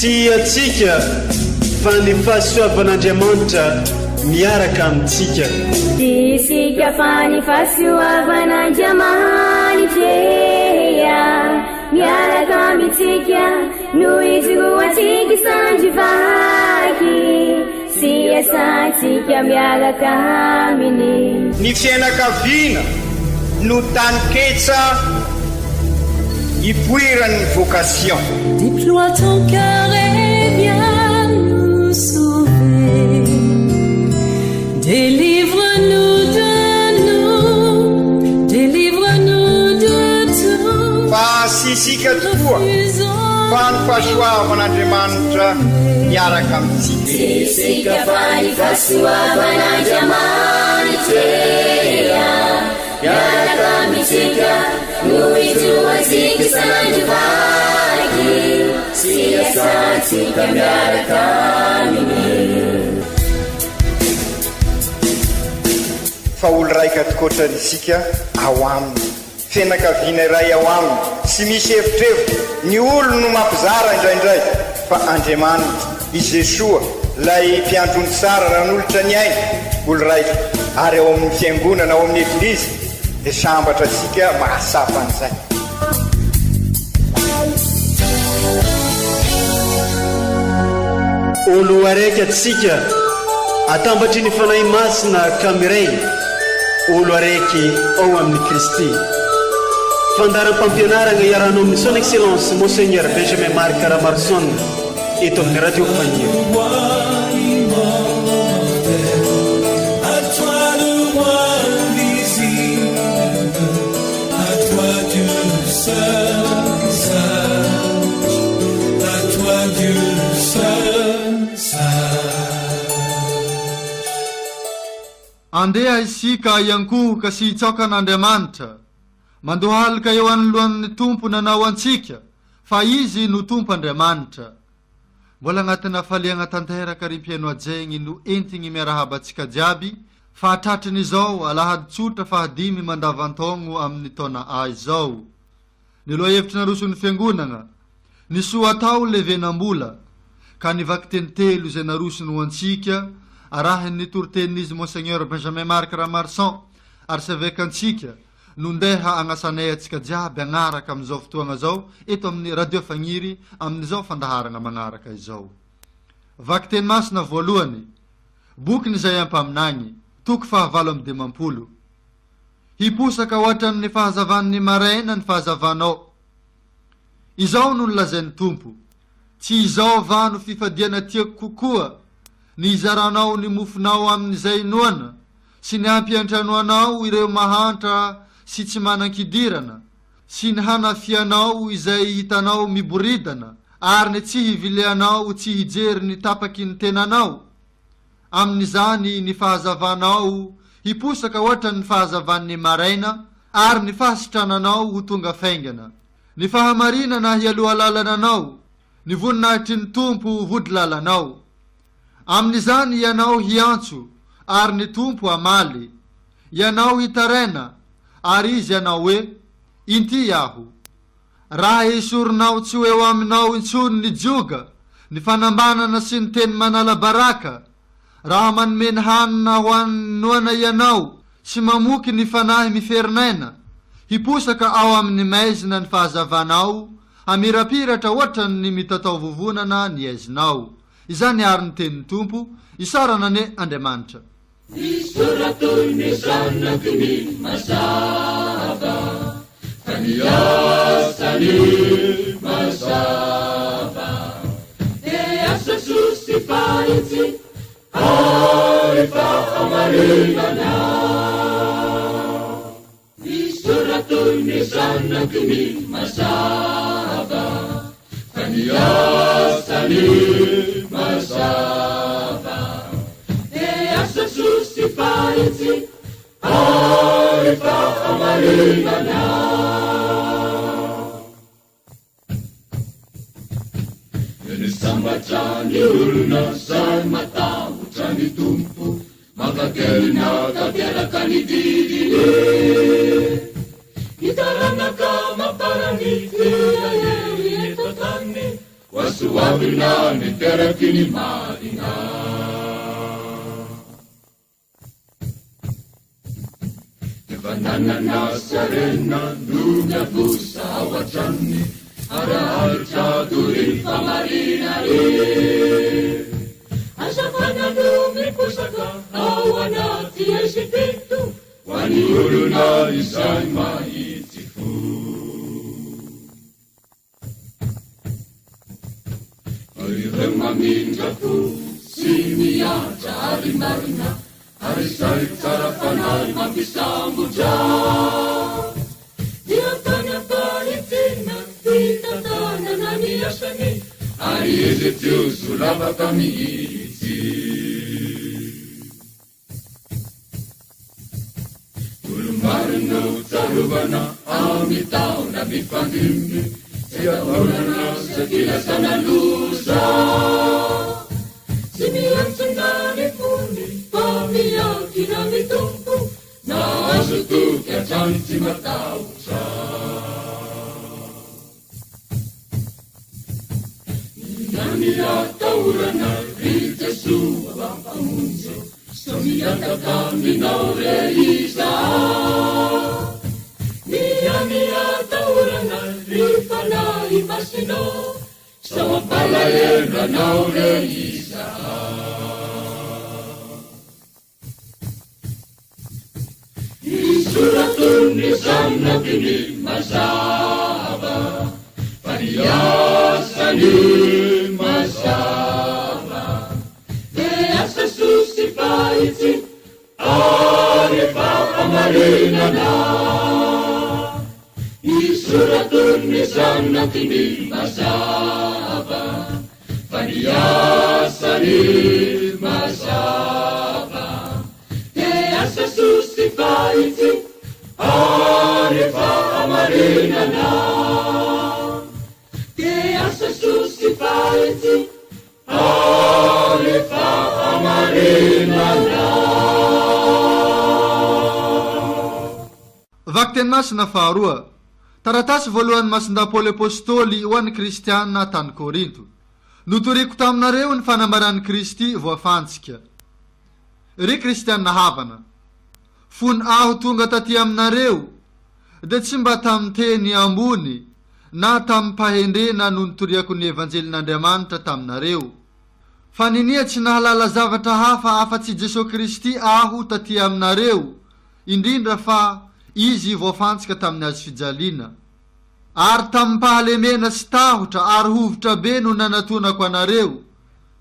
Tsy antsika fa ny fahasoavan'Andriamanitra miaraka amintsika. Tsy isika fa ny fahasoavan'Andriamanitra miaraka amintsika no ijoroantsika sandry vaky sy iasantsika miaraka aminy. Ny fiainakaviana no taninketsa ipoiran'ny vocation. Déploie ton cœur et viens nous sauver. Délivre-nous de nous, délivre-nous de tout. Fa tsy isika tokoa fa ny fahasoavan'Andriamanitra miaraka amintsika. Tsy isika fa ny fahasoavan'Andriamanitra miaraka amintsika no ijoroantsika isan'andro vaky sy iasantsika miaraka aminy. Fa olo raika tokoatrany isika ao aminy. Fianakaviana iray ao aminy, tsy misy evitrevitra, ny olony no mampizara indraindray, fa Andriamanitra, i Jesoa, ilay mpiandry ondry tsara nanolotra ny ainy, olo raika, ary ao amin'ny Fiangonana, ao amin'ny Eglizy, dia sambatra isika mahatsapa an'izay. Olo araiky atsika atambatry ny Fanahy Masina ka miray olo araiky ao amin'i Kristy. Fandaharam-pampianaragna iarahanao amin'ny Son Excellence Monseigneur Benjamin Marc Ramaroson eto amin'ny Radio Faniry. Andeha isika hiankohoka sy hitsaoka an'Andriamanitra, mandohalika eo anoloan'ny Tompo nanao antsika, fa Izy no Tompo Andriamanitra. Mbola agnatina hafaliagna tanteraka ry mpihaino hajaigny no entigny miarahaba antsika jiaby fa tratrin'izao alahady tsotra fahadimy mandavantaogno amin'ny taona A izao. Ny lohahevitry naroson'ny Fiangonagna, Ny soa atao levenam-bola, ka ny vakiteny telo izay narosony ho antsika, arahin'ny toritenin'izy Monseigneur Benjamin Marc Ramarson, Arsevekantsika, no ndeha agnasanay antsika jiaby agnaraka amin'izao fotoagna zao eto amin'ny Radio Fagniry amin'izao fandaharagna magnaraka izao. Vakiteny masina voalohany, Bokin'i Izaia Mpaminagny, toko fahavalo amby dimampolo. Hiposaka hoatran'ny fahazavan'ny maraina ny fahazavanao. Izao no nolazain'ny Tompo, Tsy izao va no fifadiana tiako kokoa, ny hizaranao ny mofonao amin'izay noana, sy ny hampiantranoanao ireo mahantra sy tsy manan-kidirana, sy ny hanafianao izay hitanao miboridana, ary ny tsy hivilianao tsy hijery ny tapaky ny tenanao? Amin'izany ny fahazavanao hiposaka hoatran'ny fahazavan'ny maraina, ary ny fahasitrananao ho tonga faingana. Ny fahamarinana hialoha lalana anao, ny voninahitry ny Tompo ho vody lalanao. Amin'izany ianao hiantso, ary ny Tompo hamaly. Ianao hitaraina, ary Izy hanao hoe, Inty aho. Raha esorinao tsy ho eo aminao intsony ny jioga, ny fanambanana sy ny teny manala baraka, raha manome ny hanina ho an'ny noana ianao sy mamoky ny fanahy miferinaina, hiposaka ao amin'ny maizina ny fahazavanao, hamirapiratra hoatran'ny mitataovovonana ny aizinao. Izany àry ny tenin'ny Tompo, isaorana anie Andriamanitra. Isaora toy ny zanaky ny mazava, fa ny asany mazava. Dia asa soa sy fahitsy ary fahamarinana. Isaora toy ny zanaky ny mazava, fa ny asany mazava. Dia asa soa sy fahitsy ary fahamarinana. Eny sambatra ny olona zay matahotra ny Tompo, mankakelina tanteraka ny didiny. Ny taranaka amam-parany dia hery eto an-tany, ho azo. Hoavina ny teraky ny marina. Efa nanana sy harena no miavosa ao an-tranony ary haharitra doria ny fahamarinany. Hazavana no miposaka ao anaty Egypto. Ho an'ny olona izay mahitsy fo. Ireo mamindra fo sy miantra ary marina, ary izay tsara fanahy mampisambotra. Dia tany am-pahitsiana fitantanana ny asany. Ary izy tsy ho solafaka mihitsy. Olo-marina ho tsarovana amin'ny taona mifandimby, tsy atahorana sy filazana loza. Tsy miantsona ny fony fa miankina amin'ny Tompo, Nahazo toky hatrany tsy matahotra. Inona ny atahorana ry Jesoa Mpamonjy ô, sao mihataka aminao re izaho. Inona ny atahorana ry Fanahy Masina ô, sao hampalahelo anao re izaho. Ny soraton'ny zanaky ny mazava, fa ny asany mazava. Dia asa soa sy fahitsy ary fahamarinana. Ny soraton'ny zanaky ny mazava, fa ny asany mazava. Dia asa soa sy fahitsy ary fahamarinana. Dia asa soa sy fahitsy ary fahamarinana. Vakiteny masina faharoa, Taratasy voalohan'i Masindahy Paoly Apostoly ho an'ny Kristiana tany Korinto. Notoriko taminareo ny fanambaran'i Kristy voafantsika. Ry Kristiana havana, fony aho tonga taty aminareo, dia tsy mba tamin'ny teny ambony na tamim-pahendrena no nitoriako ny Evanjelin'Andriamanitra taminareo. Fa ninia tsy nahalala zavatra hafa afa-tsy Jesoa Kristy aho taty aminareo, indrindra fa Izy voafantsika tamin'ny hazofijaliana. Ary tamim-pahalemena sy tahotra ary hovitra be no nanatonako anareo,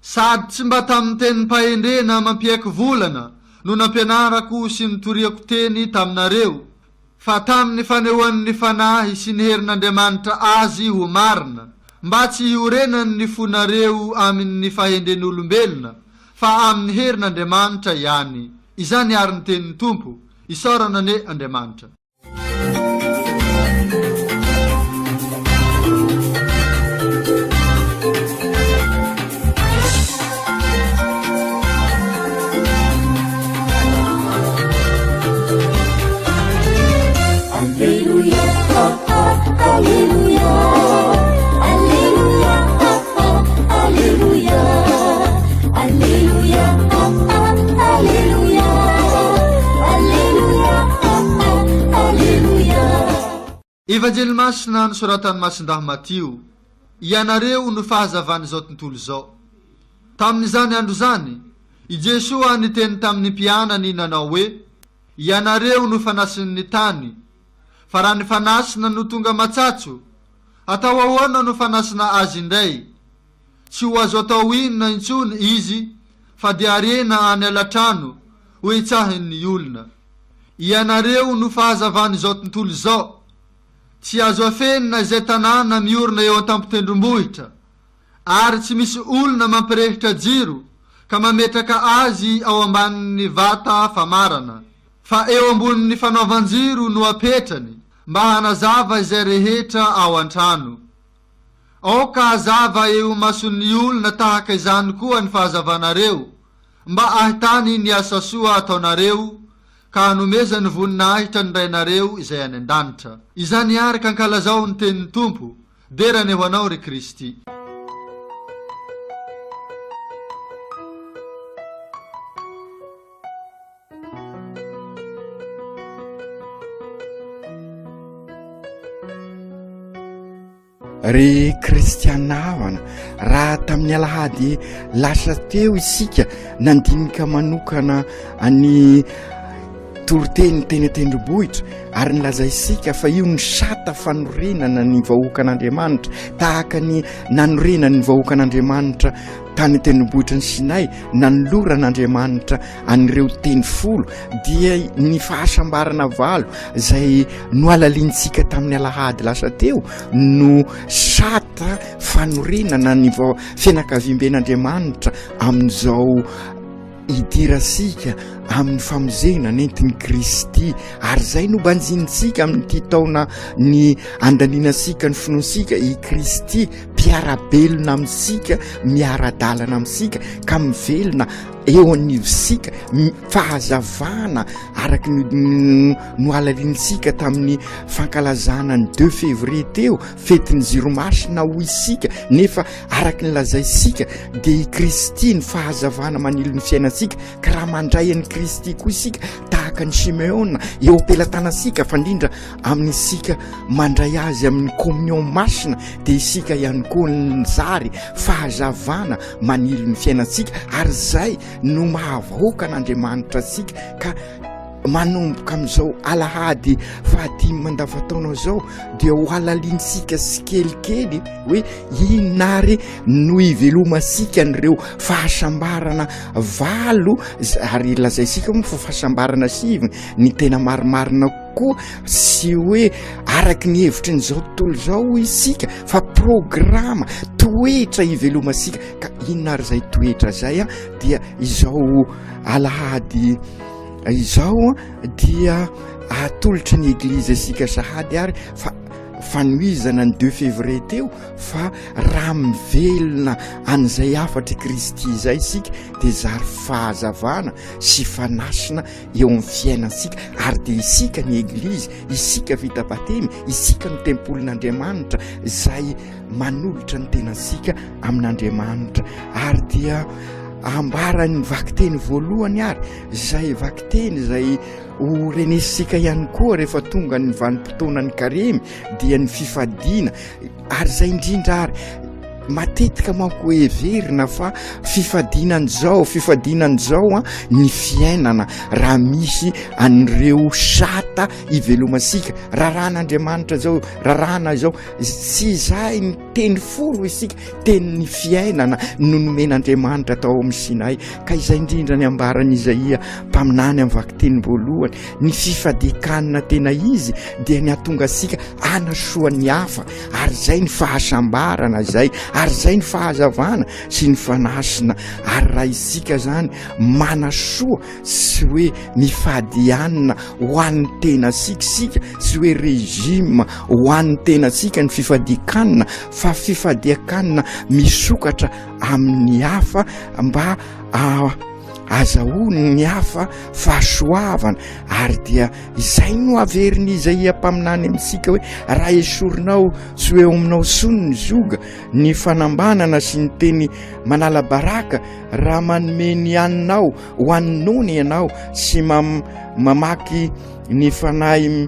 sady tsy mba tamin'ny tenim-pahendrena mampiaiky volana no nampianarako sy nitoriako teny taminareo, fa tamin'ny fanehoan'ny Fanahy sy ny herin'Andriamanitra azy ho marina, mba tsy hiorenan'ny fonareo amin'ny fahendren'olombelona, fa amin'ny herin'Andriamanitra ihany. Izany àry ny tenin'ny Tompo. Isaorana anie Andriamanitra. Alleluia, Alleluia, Alleluia, Alleluia, Alleluia, Alleluia, Alleluia, Alleluia. Evanjely Masina nosoratan'i Masindahy Matio, Ianareo no fahazavan'izao tontolo izao. Tamin'izany andro izany, i Jesoa niteny tamin'ny mpianany nanao hoe, Ianareo no fanasin'ny tany, fa raha ny fanasina no tonga matsatso, atao ahoana no fanasina azy indray? Tsy ho azo atao inona intsony izy fa dia harena any alatrano ho hitsahin'ny olona. Ianareo no fahazavan'izao tontolo izao. Tsy azo afenina izay tanàna miorina eo an-tampon-tendrombohitra, ary tsy misy olona mampirehitra jiro ka mametraka azy ao ambanin'ny vata famarana, fa eo ambonin'ny fanaovan-jiro no apetrany mba hanazava izay rehetra ao an-trano. Aoka hazava eo imason'ny olona tahaka izany koa ny fahazavanareo, mba ahitany ny asa soa ataonareo ka hanomezany voninahitra ny Rainareo izay any an-danitra. Izany àry ka ankalazao ny tenin'ny Tompo, Dera anie ho Anao ry Kristy. Ry kristiana havana, raha tamin'ny alahady lasa teo isika nandinika manokana an'ny toriteny teny an-tendrombohitra ary nilaza isika fa io ny sata fanorenana ny vahoakan'Andriamanitra tahaka ny nanorenany ny vahoakan'Andriamanitra tany an-tendrombohitry ny Sinay nanoloran'Andriamanitra an'ireo teny folo dia ny fahasambarana valo izay nohalalintsika tamin'ny alahady lasa teo no sata fanorenana ny vao fianakaviamben'Andriamanitra amin'izao idirasika amin'ny famozena nentin'i Kristy ary izay no banjinintsika amin'ity taona ny andaninasika ny finoantsika i Kristy mpiara-belona amintsika miara-dalana amintsika ka mivelona eo anivontsika fahazavana araka ny nohalalintsika tamin'ny fankalazana ny deux février teo fetin'ny ziro masina ho isika nefa araka ny lazaintsika dia i Kristy ny fahazavana manilo ny fiainantsika ka raha mandray an'i Kristy koa isika tahaka ny Simeona eo am-pelatanantsika fa indrindra amin'isika mandray azy amin'ny communion masina dia isika ihany koa nizary fahazavana manilo ny fiainantsika ary izay no mahavahoaka an'Andriamanitra antsika ka manomboka amin'izao alahady fahadimy mandavataona izao dia ho halalintsika tsikelikely hoe inona ary no ivelomantsika an'ireo fahasambarana valo ary lazaintsika moa fa fahasambarana sivy ny tena marimarina kokoa sy hoe araky ny hevitry ny zao tontolo izao isika fa programa toetra ivelomantsika ka inona ary izay toetra izay a dia izao alahady izao dia atolotry ny eglizy asika sahady ary fa fanohizana ny deux février teo fa raha mivelona an'izay hafatry Kristy izay isika dia zary fahazavana sy fanasina eo amin'ny fiainantsika ary dia isika ny eglizy isika vita batemy isika ny tempolin'Andriamanitra izay manolotra ny tenantsika amin'Andriamanitra ary dia ambaran'ny vakiteny voalohany ary izay vakiteny izay ho renesika ihany koa rehefa tonga ny vanim-potoanan'ny karemy dia ny fifadiana ary izay indrindra ary matetika manko heverina fa fifadiana an'izao fifadiana an'izao a ny fiainana raha misy an'ireo sata ivelomasika rarahan'Andriamanitra zao rarahana izao Tsy izay ny teny folo isika, tenin'ny fiainana no nomen'Andriamanitra tao amin'ny Sinay, ka izay indrindra ny ambaran'i Izaia mpaminany amin'ny vakiteny voalohany, ny fifadian-kanina tena izy dia ny hahatonga antsika hanasoa ny hafa, ary izay ny fahasambarana izay, ary izay ny fahazavana sy ny fanasina, ary raha isika izany manasoa Tsy hoe mifady hanina ho an'ny tenantsika isika, tsy hoe régime ho an'ny tenantsika ny fifadian-kanina, fa fifadian-kanina misokatra amin'ny hafa mba azahoan'ny hafa fahasoavana. Ary dia izay no averin'Izaia mpaminany amintsika hoe raha esorinao tsy ho eo aminao intsony ny zioga, ny fanambanana sy ny teny manala baraka, Raha manome ny haninao ho an'ny noana ianao sy mamaky ny fanahy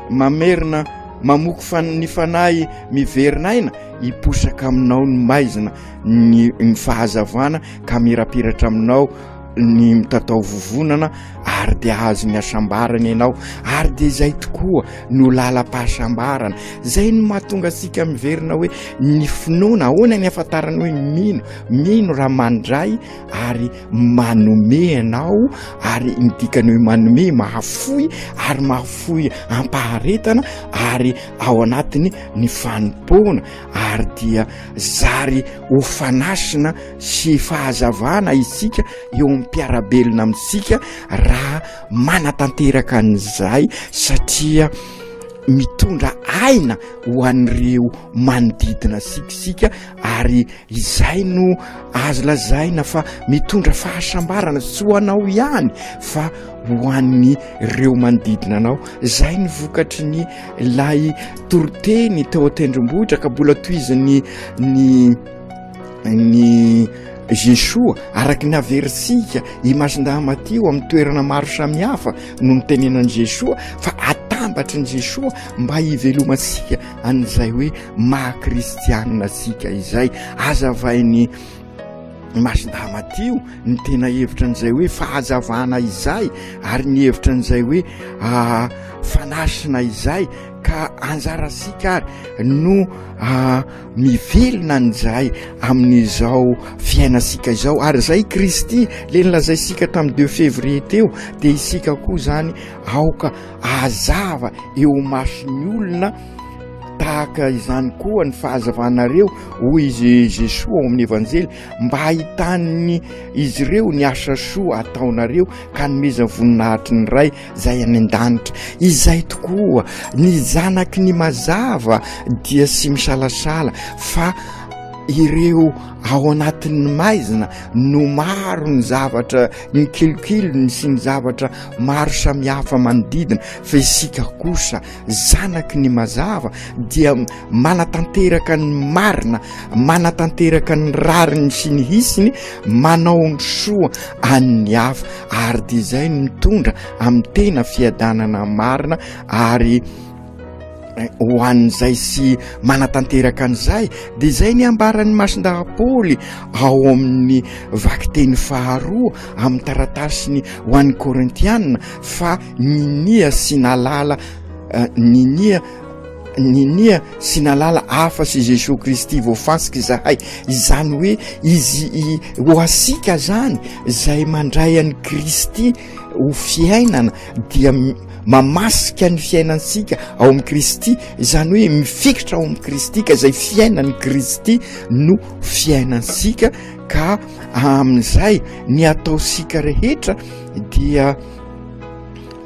mamerina mamoky ny fanahy miverina aina, hiposaka aminao ny maizina ny ny fahazavana ka mirapiratra aminao ny mitatao vovonana ary dia hahazo ny hasambarana ianao ary dia izay tokoa no lalam-pahasambarana izay no mahatonga antsika miverina hoe ny finoana ahoana ny ahafantarana hoe mino Mino raha mandray ary manome ianao ary ny dikany hoe manome mahafoy ary mahafoy ampaharetana ary ao anatiny ny fanompoana ary dia zary ho fanasina sy fahazavana isika eo amin'ny mpiara-belona amintsika raha manatanteraka an'izay satria mitondra aina ho an'ireo manodidina antsika isika ary Izay no azo lazaina fa mitondra fahasambarana tsy ho anao ihany fa ho an'ny reo manodidina anao. Izay ny vokatry ny ilay toriteny teo an-tendrombohitra ka mbola tohizin'ny ny ny Jesoa araka ny averintsika i Masindahy Matio amin'ny toerana maro samihafa no nitenenan'i Jesoa fa atambatry atambatry ny Jesoa mba hivelomantsika an'izay hoe maha kristianina antsika izay. Azavain'i Masindahy Matio ny tena hevitra an'izay hoe fahazavana izay ary ny hevitra an'izay hoe fanasina izay ka anjarasika ary no mivelona an'izay amin'izao fiainantsika izao ary izay Kristy le nolazaintsika tamin'ny deux février teo dia isika koa zany aoka hazava eo mason'ny olona tahaka izany koa ny fahazavanareo hoy izy Jesoa ao amin'ny Evanjely mba hahitan'ny izy ireo ny asa soa ataonareo ka hanomezany voninahitry ny Ray izay any an-danitra. Izay tokoa, ny zanaky ny mazava dia tsy misalasala fa ireo ao anatin'ny maizina no maro ny zavatra ny kilokilony sy ny zavatra maro samihafa manodidina fa isika kosa zanaky ny mazava dia manatanteraka ny marina manatanteraka ny rariny sy ny hisiny manao ny soa an'ny hafa ary dia izay no mitondra amin'ny tena fiadanana marina ary eh, ho an'izay sy manatanteraka an'izay dia izay ny ambaran'ny masindahy Paoly ao amin'ny vakiteny faharoa amin'ny taratasiny ho an'ny Korintiana fa ninia sy nalala eh, ninia ninia sy nalala hafa sy Jesoa Kristy voafantsika izahay izany hoe izy ho asika zany izay mandray an'i Kristy ho fiainana dia mamasika ny fiainantsika ao amin'i Kristy izany hoe mifikitra ao amin'i Kristy ka izay fiainan'i Kristy no fiainantsika ka amin'izay ny ataosika rehetra dia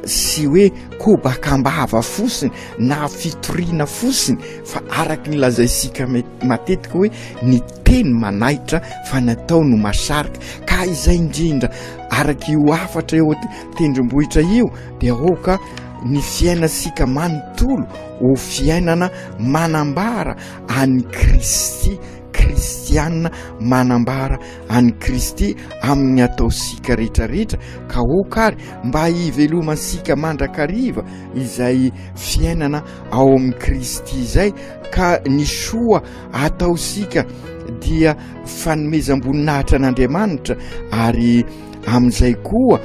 sy hoe kobakam-bava fosiny na fitoriana fosiny fa araky ny lazaisika matetika hoe ny teny manaitra fa ny atao no masarika ka izay indrindra araky io hafatra eo tendrombohitra io dia aoka ny fiainantsika manontolo ho fiainana manambara an'i Kristy kristiana manambara an'i Kristy amin'ny ataontsika rehetrarehetra ka aoka ary mba hivelomantsika mandrakariva izay fiainana ao amin'i Kristy izay ka ny soa ataontsika dia fanomezam-boninahitra an'Andriamanitra ary amin'izay koa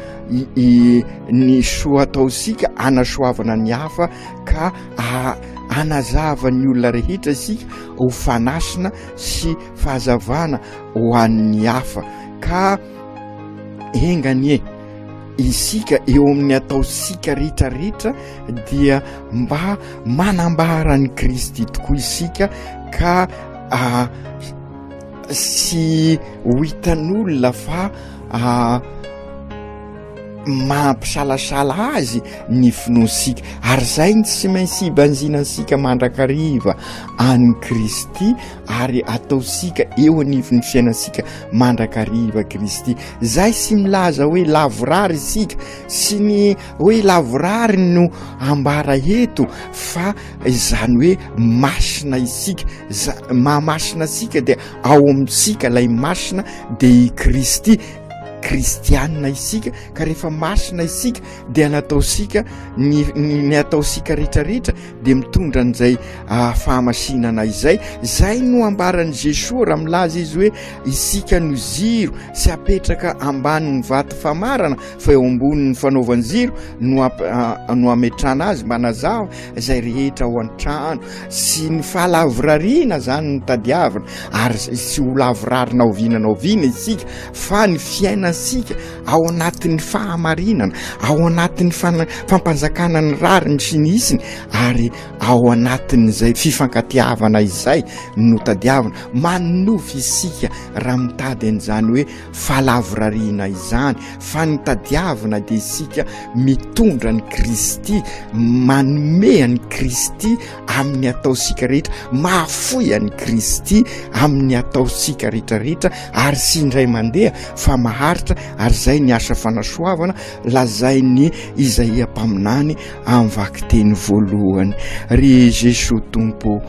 ny soa ataontsika anasoavana ny hafa ka anazava ny olona rehetra isika ho fanasina sy fahazavana ho an'ny hafa ka enga anie isika eo amin'ny ataontsika rehetrarehetra dia mba manambara an'i Kristy tokoa isika ka sy ho hitan'olona fa mampisalasala azy ny finoantsika ary izay ny tsy maintsy hibanjinantsika mandrakariva an'i Kristy ary ataontsika eo anivon'ny fiainantsika mandrakariva Kristy. Zay sy milaza hoe lavorary isika sy ny hoe lavorary no ambara eto fa izany hoe masina isika. Mahamasina antsika dia ao amintsika ilay masina dia i Kristy. Kristianina isika ka rehefa masina isika dia nataosika ny ny ataosika rehetrarehetra dia mitondra an'izay ah, fahamasinana izay zay no ambaran'i Jesoa raha milaza izy hoe isika no ziro sy apetraka ambanin'ny vato famarana fa eo ambonin'ny fanaovan jiro no ah, no ametrana azy mba nazava izay rehetra ao an-trano sy ny fahalavorariana zany no tadiavina ary sy ho lavorarina oviana na oviana isika fa ny fiainantsika ao anatin'ny fahamarinana, ao anatin'ny fampanjakana ny rariny sy ny hitsiny ary ao anatin'izay fifankatiavana izay no tadiavina. Manonofy isika raha mitady an'izany hoe fahalavorariana izany, fa ny tadiavina dia isika mitondra an'i Kristy, manome an'i Kristy amin'ny ataontsika rehetra, mahafoy an'i Kristy amin'ny ataontsika rehetrarehetra ary tsy indray mandeha fa maharitra ary izay ny asa fanasoavana lazain'i Izaia mpaminany amin'ny vakiteny voalohany. Ry Jesoa Tompo,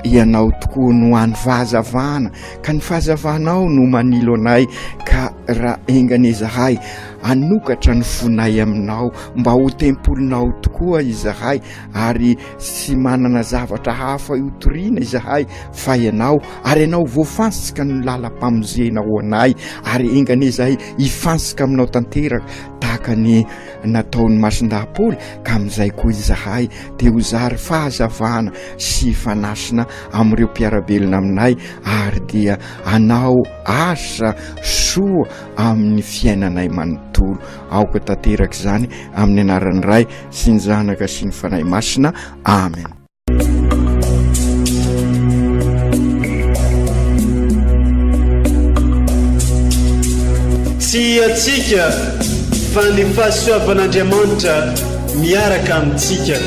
Ianao tokoa no hany fahazavana, ka ny fahazavanao no manilo anay, ka raha enganie izahay. hanokatra ny fonay aminao mba ho tempolinao tokoa izahay ary tsy manana zavatra hafa hotorina izahay fa ianao ary ianao voafantsika no lalam-pamonjena ho anay ary enga anie izahay hifantsika aminao tanteraka tahaka ny nataon'i Masindahy Paoly ka amin'izay koa izahay dia ho zary fahazavana sy fanasina amin'ireo mpiara-belona aminay ary dia hanao asa soa amin'ny fiainanay manontolo. Aoka tanteraka izany amin'ny anaran'ny Ray sy ny Zanaka sy ny Fanahy Masina. Amen. Tsy antsika fa ny fahasoavan'Andriamanitra miaraka amintsika.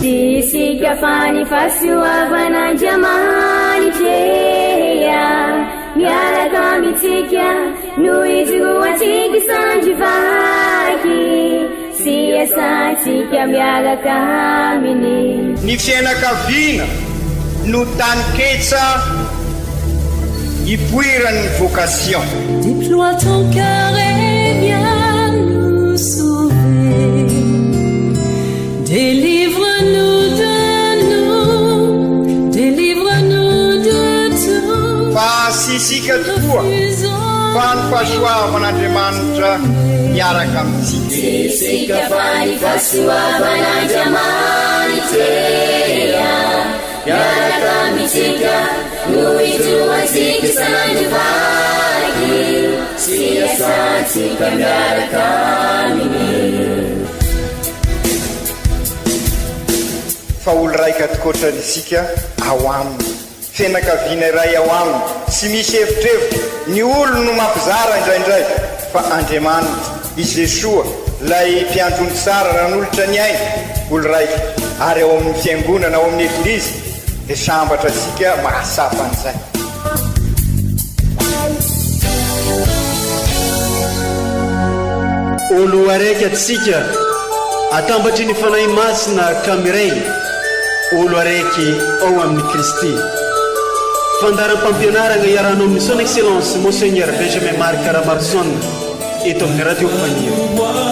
Tsy isika fa ny fahasoavan'Andriamanitra miaraka amintsika no ijoroantsika isandry vaky. Sy iasantsika miaraka aminy. Ny fiainakaviana no taninketsa ipoiran'ny vocation. Déploie ton cœur et viens nous sauver Délivre-nous de nous, délivre-nous de tout Fa tsy isika tokoa fa ny fahasoavan'Andriamanitra miaraka amintsika. Tsy isika fa ny fahasoavan'Andriamanitra miaraka amintsika no ijoroantsika isan'andro vaky sy iasantsika miaraka aminy. Fa olo raika tokoatra isika ao aminy. Fianakaviana iray ao aminy, tsy misy evitrevitra, ny olony no mampizara indraindray, fa Andriamanitra, i Jesoa, ilay Mpiandry ondry tsara nanolotra ny ainy, olo raika, ary ao amin'ny Fiangonana, ao amin'ny Eglizy, dia sambatra isika mahatsapa an'izay. Olo araiky atsika atambatry ny Fanahy Masina ka miray olo araiky ao amin'i Kristy. Fandaharam-pampianaragna iarahanao amin'ny Son Excellence Monseigneur Benjamin Marc Ramaroson eto amin'ny Radio Fanilo.